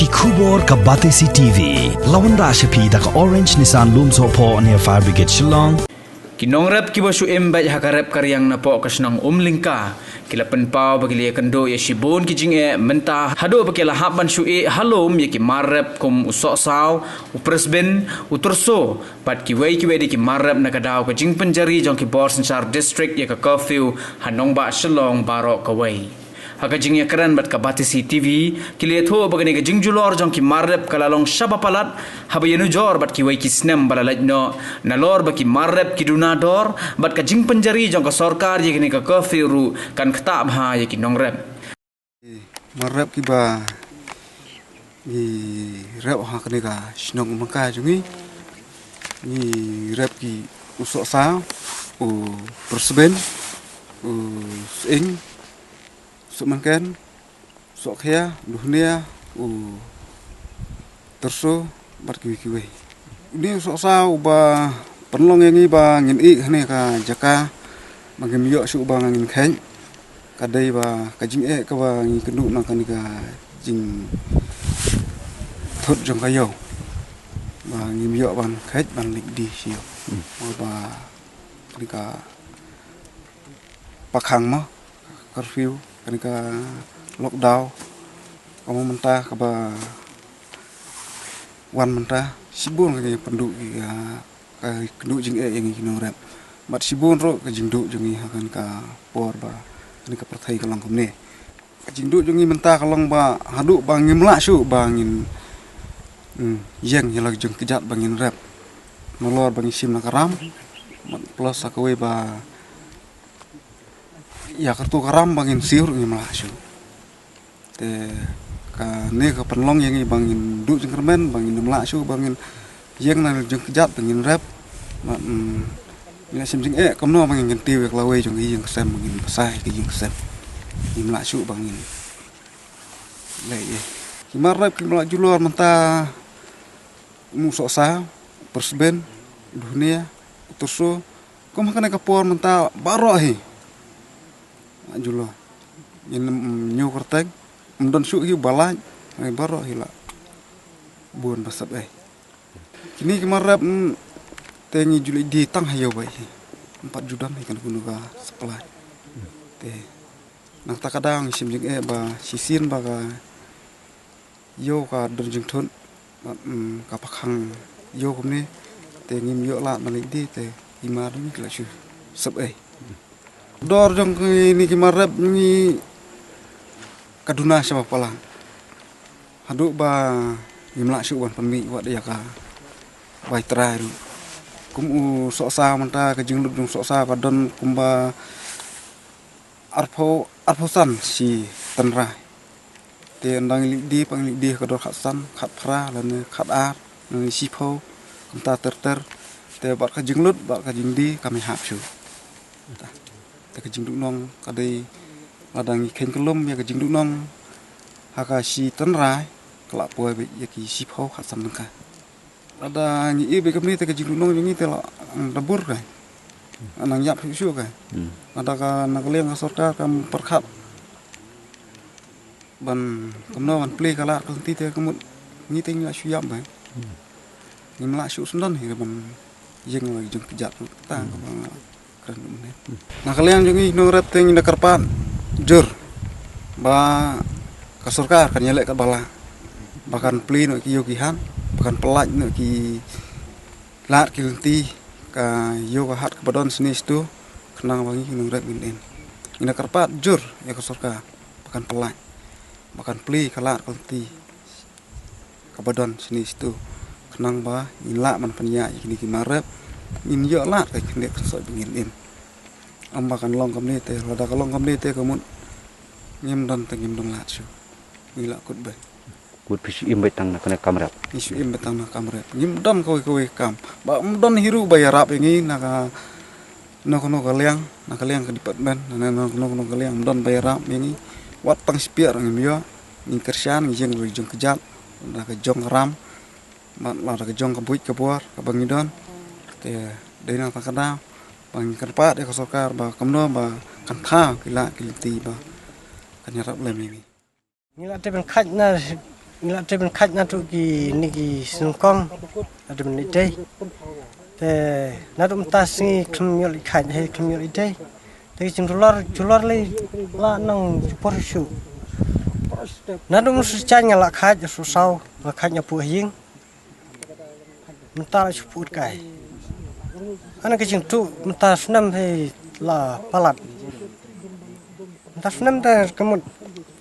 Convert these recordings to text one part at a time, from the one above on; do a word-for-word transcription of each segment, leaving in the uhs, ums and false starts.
Khubor ka Batesi T V. La wanrah sha phi da ka Orange Nissan Lumsohphoh near Fire Brigade Shillong. Ki nongrep kiba shu im beit ha ka rep ka riang napoh ka shnong Umlyngka ki la pynpaw ba ki la ïakynduh ïa shibun ki jingeh mynta haduh ba ki la hap ban shu ïeh halum ïa ki mar rep kum u sohsaw, u pyrshah, u tyrso bad kiwei kiwei de ki mar rep na ka daw ka jingpynjari jong ki bor synshar district ïa ka curfew ha nongbah Shillong baroh kawei. Ha ka jingïakren bad ka Batesi T V, ki la ïathuh ba kane ka jingjulor jong ki mar rep ka la long shaba palat haba ïanujor bad kiwei ki snem ba la leit noh, nalor ba ki mar rep ki duna dor bad ka jingpynjari jong ka sorkar ïa kane ka curfew ruh kan ktah bha ïa ki nongrep. Mar rep kiba ngi rep ha kane ka shnong Umlyngka jong ngi, ngi rep ki u sohsaw, u pyrshah, u sying, sohmynken, sohkhia, duhnia, u tyrso bad kiwei kiwei. Une u sohsaw uba pynlong ïa ngi ba ngin ïeh ha kane ka jaka ba ngim ïoh shuh ba ngin kheit. Ka dei ba ka jingeh kaba ngi kynduh na kane ka jingthut jong ka ïew ba ngim ïoh ban kheit ban leit die sha ïew. Ba kane ka pakhang mo, curfew, kane ka lockdown, ka mo mynta kaba wan mynta, shibun ka pynduh ki, ah, ka kynduh jingeh ïa ngi ki nongrep. Bad shibun ruh ka jingduh jong ngi ha kane ka por ba kane ka pyrthei ka long kumne. Ka jingduh jong ngi mynta ka long ba haduh ba ngim lah shuh ba ngin, hmm, ïeng ïa la jong kjat ba ngin rep. Nalor ba ngin shim na ka ram. Bad plus sa kawei ba ïa katu ka ram ba ngin siew ruh ngim lah shuh. Te kane ka pynlong ïa ngi ba ngin duh jingkyrmen, ba ngin ym lah shuh ba ngin ïeng na la jong kjat ba ngin rep. Bad, hmm, ngi la shim jingeh kumno ba ngin kyntiew ïa ka lawei jong ka ïing ka sem ba ngin bsa ïa ka ïing ka sem. Ngim lah shuh ba ngin leh ïa ki mar rep kiba la julor mynta, u sohsaw, pyrshah, duhnia, u tyrso, kum ha kane ka por mynta baroh hi la julor. Ngin ym ñiew kyrteng, ym don shuh hi ba lait, baroh hi la bun ba sep ei. Kine ki mar rep, mm, te ngi ju leit die tang ha ïew beit hi. Ym pat ju don hi kano kano ka supply. Te na kata ka daw ngi shim jingeh ba shisien ba ka ïew ka don jingthut, mm, ka pakhang ïew kumne, te ngim ïoh lad ban leit die te ki mar ngi ki la shu sep ei. Dor jong kine ki mar rep ngi ka duna shaba palat. Haduh ba ngim lah shuh ban pynmih wat ïa ka bai trai ruh. Kum u sohsaw mynta ka jinglut jong u sohsaw ka don kumba arphew, arphew san shi tynrai. Te ynda ngi leit die, pat ngi leit die ka dor khatsan, khatphra, lane khatar, lane shiphew, kumta ter ter. Te bad ka jinglut, bad ka jingdie, kam hap shuh. Te ka jingduhnong, ka dei lada ngi kheiñ kyllum ïa ka jingduhnong ha ka shi tynrai, ka la poi beit ïa ki shiphew khatsan tyngka. Lada ngi ïohi beit kumne te ka jingduhnong jong ngi te la, mm, da bun kai. Nang ïap shuh shuh kai. Hmm. Lada ka na ka liang ka sorkar kam pyrkhat ban kumno ban plie ka lad ka lynti te ka mut ngi te ngi la shu ïap beit. Hmm. Ngim lah shuh sngewdon hi ban ïeng la jong kjat ta ka ba nga kren kumne. Na ka liang jong ngi nongrep te ngi da kyrpad jur ba ka sorkar kan ïaleh katba lah, ba kan plie noh ki ïew ki hat, ba kan pyllait noh ki lad ki lynti, ka ïew ka hat kaba don shane shato, khnang ba ngi nongrep ngin im. Ngi da kyrpad jur ïa ka sorkar ba kan pyllait, ba kan plie ka lad ka lynti kaba don shane shato, khnang ba ngin lah ban pynïaid ïa kine ki mar rep, ngin ïoh lad ka khyndiat khynsoit ba ngin im. Ym ba kan long kumne te, lada ka long kumne te ka mut ngim don te ngim don lad shuh. Ngi la kut beit. Kut phi shu im beit tang na kane ka kam rep. Ngi shu im beit tang na ka kam rep. Ngim don kawei kawei ka kam. Ba ym don hi ruh ba ïarap ïa ngi na ka, na kano kano ka liang, na ka liang ka department, na, na, na kano kano ka liang ym don ba ïarap ïa ngi. Wat tang shipiah ruh ngim ïoh. Ngi kyrshan, ngi ïeng la jong kjat, lada ka jong ka ram, bad lada ka jong ka buit ka bor kaba ngi don. Te dei na kata ka daw ba ngi kyrpad ïa ka sorkar ba kumno ba kan thaw ki lad ki lynti ba kan ïarap lem ïa ngi. Ngi la tip ban khait na Ngi la trei ban khait naduh kine ki sngewkong, naduh ban leit dei. Te naduh mynta sngi khlem ïoh leit khait, hei khlem ïoh leit dei. Te ki jingjulor, julor lei la nang jupor shu. Naduh mynta shu jan nga la khait, shu saw, la khait nga buh ha ïing. Mynta la shu put kai. Ana ka jingtuh mynta snem hei la palat. Mynta snem te ka mut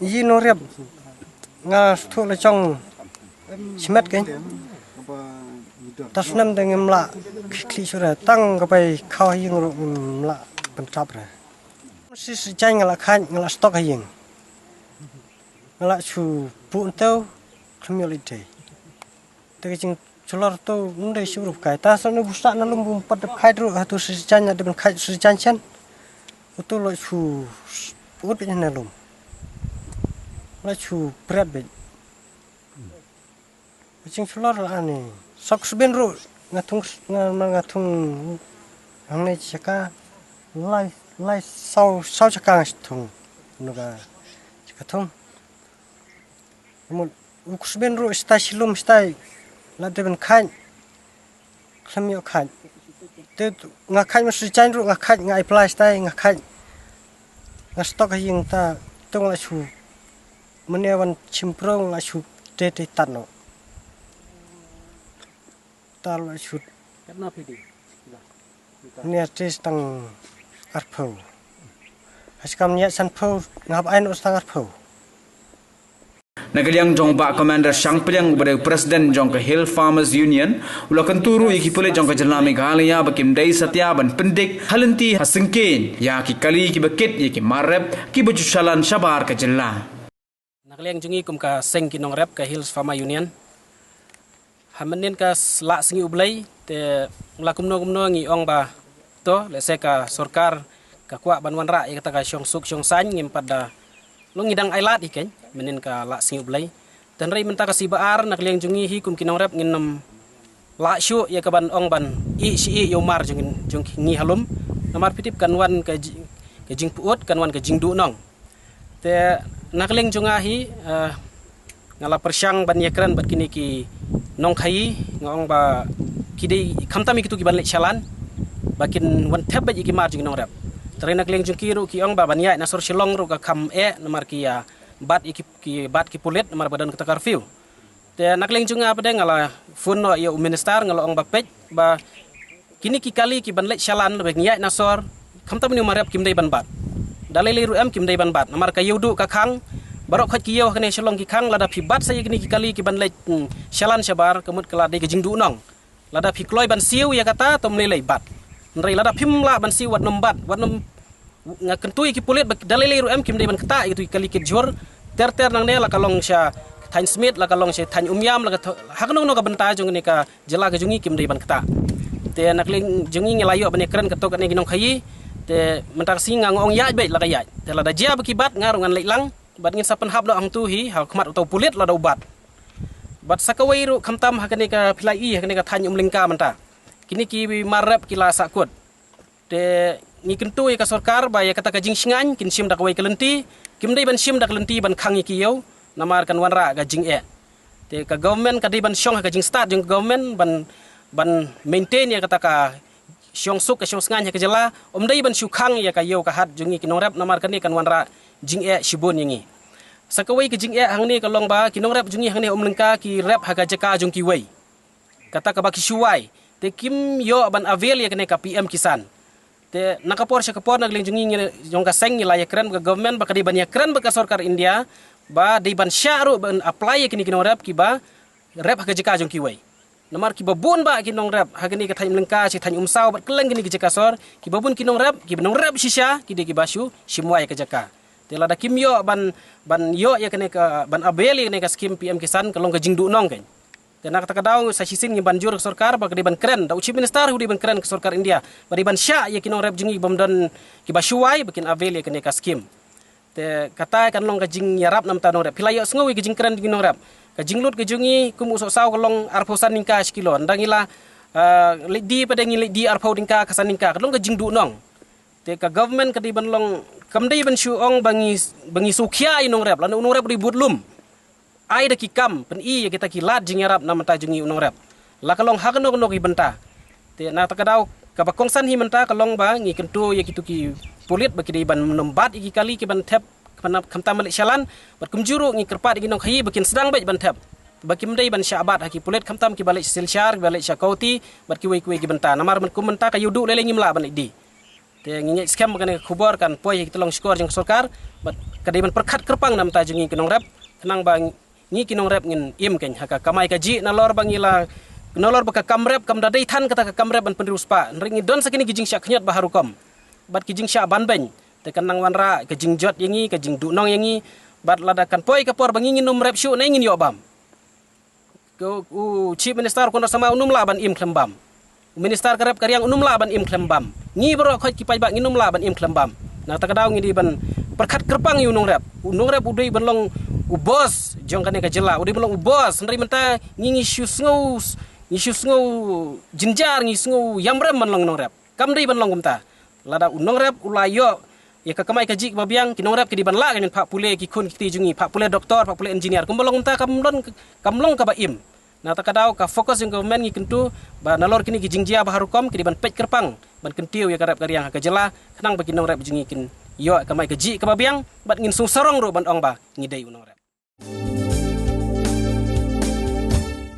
ïa nongrep nga shu la jong shimet kein. Mynta snem te ngim lah khlieh shuh re, tang ka bai khaw ha ïing ruh ngim lah pyntap re. Shi shi jan nga la khait, nga la stok ha ïing. Nga la shu buh ntew, khlem ïoh leit dei. Te ka jingjulor to ym dei shu ruh kai. Ta sa ne bu sah na lum bym pat dep khait ruh, ha tu shi jan na dep khait shi jan shen. Uto la shu put beit na lum. La shu pret beit. Ka jingjulor la ani. Sok sbin ruh nga thung, nga, nga thung hangne jaka. Lai, lai saw, saw jaka nga thung. Nuga jaka thung. Mut u kusbin ruh stai shilum stai la dei ban khait. Khlem ïoh khait. Te nga khait ma shu jan ruh nga khait, nga ai pla stai nga khait. Nga stok ha ïing ta, te nga la shu. Mane wan chim prong la shu te te tat no. Ta la shu. Katno phi dei? Mane te stang arphew. Haskam nia sanphew, nga hap ai no stang arphew. Na ka liang jong Bah Commander Shangpliang uba dei u President jong ka Hill Farmers Union, u la kyntu ruh ïa ki pulit jong ka jylla Meghalaya ba kim dei satia ban pyndik ha lynti ha syngkien ïa ki kali kiba kit ïa ki mar rep kiba ju shalan shabar ka jylla. Na ka liang jong ngi kum ka seng ki nongrep ka Hills Farmer Union, ha mynnin ka s-, lah sngi U Blei, te la kumno kumno ngi ong ba to, lehse ka sorkar ka kwah ban wanrah ïa kata ka shong suk shong saiñ, ngim pat da long, ngi dang ailad hi keiñ mynnin ka lah sngi U Blei. Te hynrei mynta ka sngi ba ar, na ka liang jong ngi hi kum ki nongrep ngin ym lah shuh ïa ka ban ong ban ïeh shi ïeh ïa u mar jong, jong ngi ha lum. Namar phi tip kan wan ka ji-, ka jingpyut, kan wan ka jingduhnong. Te na ka liang jong nga hi, eh, nga la pyrshang ban ïakren bad kine ki nongkhaïi, nga ong ba ki dei khamtam ïa kitu ki ban leit shalan ba kin wan thep beit ïa ki mar jong ki nongrep. Te hynrei na ka liang jong ki ruh ki ong ba ban ïaid na sor Shillong ruh ka kham eh, namar ki ïa bat ïa ki, ki bat ki pulit namar ba don kata ka curfew. Te na ka liang jong nga pat de nga la phone noh ïa u minister, nga la ong ba peit ba kine ki kali ki ban leit shalan lada ngi ïaid na sor, khamtam ïa u mar rep kim dei ban bat. Da lei lei ruh em kim dei ban bat. Namar ka ïew duh ka khang, baroh khoit ki ïew ha kane Shillong ki khang, lada phi bat sa ïa kine ki kali ki ban leit, hmm, shalan shabar, ka mut ka la dei ka jingduhnong. Lada phi kloi ban siew ïa kata, to ym lei lei bat. Hynrei lada phim lah ban siew, wat nym bat, wat nym, nga kyntu ïa ki pulit ba da lei lei ruh em kim dei ban ktah ïa kitu ki kali kit jhur. Ter ter nangne la ka long sha thaiñ Smit, la ka long sha thaiñ Umiam, la ka tho-, ha kano kano ka bynta jong kane ka jylla ka jong ngi kim dei ban ktah. Te na ka liang jong ngi ngi la ïoh ban ïakren katto katne ki nongkhaïi. Te mynta ka sngi nga ong ïaid beit, la ka ïaid. Te lada jia ba ki bat nga ruh ngan leit lang bad ngin sa pynhap noh hangtu hi ha khmat uta u pulit lada u bat. Bad sa kawei ruh khamtam ha kane ka, phi la i ha kane ka thaiñ Umlyngka mynta, kine ki mar rep ki la sahkut. Te ngi kyntu ïa ka sorkar ba ïa kata ka jingshngaiñ kin shim da kawei ka lynti, kim dei ban shim da ka lynti ban khang ïa ki ïew, namar kan wanrah ka jingeh. Te ka government ka dei ban shong ha ka jingstad jong ka government ban, ban maintain ïa kata ka shong suk ka shong shngaiñ ha ka jylla, ym dei ban shu khang ïa ka ïew ka hat jong ngi ki nongrep, namar kane kan wanrah jingeh shibun ïa ngi. Sa kawei ka jingeh hangne ka long ba ki nongrep jong ngi hangne Umlyngka ki rep ha ka jaka jong kiwei, kata kaba ki shu wai. Te kim ïoh ban avail ïa kane ka P M Kisan. Te na ka por sha ka por na ka liang jong ngi, ngi jong ka seng ngi la ïakren bad ka government ba ka dei ban ïakren bad ka sorkar India ba dei ban shah ruh ban apply ïa kine ki nongrep kiba rep ha ka jaka jong kiwei. Namar kiba bun bah ki nongrep ha kane ka thaiñ Umlyngka, shi thaiñ Umsaw bad kylleng kine ki jaka sor, kiba bun ki nongrep, kiba nongrep shisha ki dei kiba shu shim wai ïa ka jaka. Te lada kim ïoh ban, ban ïoh ïa kane ka, ban avail ïa kane ka skim P M Kisan, ka long ka jingduhnong keiñ. Te na kata ka daw sa shisien ngi ban jur ka sorkar ba ka dei ban kren, da u Chief Minister u dei ban kren ka sorkar India ba dei ban shah ïa ki nongrep jong ngi bym don kiba shu wai ba kin avail ïa kane ka skim. Te kata kan long ka jingïarap na ka bynta nongrep. Phi la ïohsngew ïa ka jingkren jong ki nongrep. Ka jinglut ka jong ngi kum u sohsaw ka long arphew san tyngka shi kilo. Ynda ngi la, ah, leit die pat de ngi leit die arphew tyngka, ka san tyngka. Ka long ka jingduhnong. Te ka government ka dei ban long, kam dei ban shu ong ba ngi, ba ngi shu khia ïa u nongrep, lane u nongrep u dei bud lum. ai da ki kam pyni ïa kita ki lad jingïarap na bynta jong ngi u nongrep. La ka long ha kano kano ki bynta. Te na kata ka daw kaba kongsan hi mynta ka long ba ngi kyntu ïa kitu ki pulit ba ki dei ban nym bat ïa ki kali kiban thep khamtam ban leit sha lan, bad kumjuh ruh ngi kyrpad ïa ki nongkhaïi ba kin sdang beit ban thep, ba kim dei ban shah bat ha ki pulit khamtam kiba leit sha Silchar, kiba leit sha Kawti bad kiwei kiwei ki bynta. Namar mynta kum mynta ka ïuh duh lei lei ngim lah ban leit die. Te ngi ngeit skhem ba kane ka khubor kan poi ha ki tyllong shkor jong ka sorkar bad ka dei ban pyrkhat kyrpang na bynta jong ngi ki nongrep, khnang ba ngi ki nongrep ngin im keiñ ha ka kamai kajih, nalor ba ngi la, nalor ba ka kam rep kam da dei than kata ka kam rep ban pynriewspah, hynrei ngi don sa kine ki jingshah khñiot ba ha rukom bad ki jingshah banbeiñ. Te kan nang wanrah ka jingjot ïa ngi, ka jingduhnong ïa ngi. Bad lada kan poi ka por ba ngi ngin nym rep shuh ne ngin ïoh bam. Ko u Chief Minister Conrad Sangma un nym lah ban im khlem bam. U Minister ka rep ka riang un nym lah ban im khlem bam. Ngi baroh khoit ki paidbah ngin nym lah ban im khlem bam. Na kata ka daw ngi dei ban pyrkhat kyrpang ïa u nongrep. U nongrep u dei ban long u boss jong kane ka jylla, u dei ban long u boss. Hynrei mynta ngi, ngi shu sngew, ngi shu sngew jynjar, ngi sngew ïamrem ban long nongrep. Kam dei ban long kumta. Lada u nongrep u la ïoh ïa ka kamai kajih kaba biang, ki nongrep ki dei ban lah keiñ ban phah pule ki khun ki kti jong ngi, phah pule doktor, phah pule engineer. Kumba long kumta kam long, kam long kaba im. Na kata ka daw ka focus jong government ngi kyntu ba nalor kine ki jingjia ba ha rukom ki dei ban peit kyrpang ban kyntiew ïa ka rep ka riang ha ka jylla, khnang ba ki nongrep jong ngi kin ïoh kamai kajih kaba biang bad ngin sngewsarong ruh ban ong ba ngi dei u nongrep.